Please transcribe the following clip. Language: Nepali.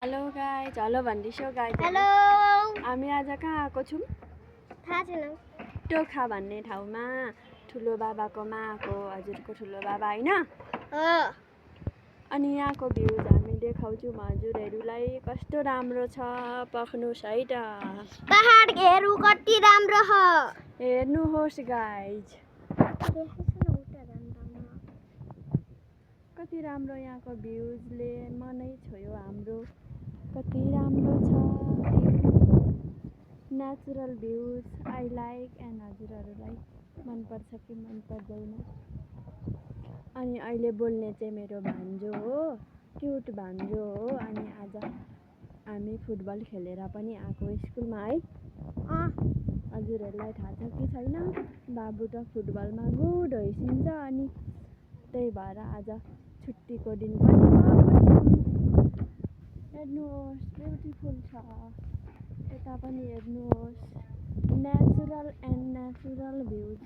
हेलो गाइज, हेलो भन्दिसो गाइज। हेलो, हामी आज कहाँ आएको छौँ? थाहा छैन। टोखा भन्ने ठाउँमा ठुलो बाबाकोमा आएको, हजुरको ठुलो बाबा होइन? अनि यहाँको भ्यूज हामी देखाउँछौँ हजुरहरूलाई। कस्तो राम्रो छ, पक्नुहोस् है त। पहाड हेर्नु कति राम्रो छ। हेर्नुहोस् गाइज, कति राम्रो यहाँको भ्यूजले मनै छोयो हाम्रो। कति राम्रो छ नेचुरल भ्यूज। आई लाइक एन्ड हजुरहरूलाई मनपर्छ कि मन पर्दैन। अनि अहिले बोल्ने चाहिँ मेरो भान्जो हो, क्युट भान्जो हो। अनि आज हामी फुटबल खेलेर पनि आएको स्कुलमा है। हजुरहरूलाई थाहा छ कि छैन, बाबु त फुटबलमा गुड होइसिन्छ। अनि त्यही भएर आज छुट्टीको दिन पनि हेर्नुहोस्, ब्युटिफुल छ। यता पनि हेर्नुहोस्, नेचुरल एन्ड नेचुरल भ्यूज।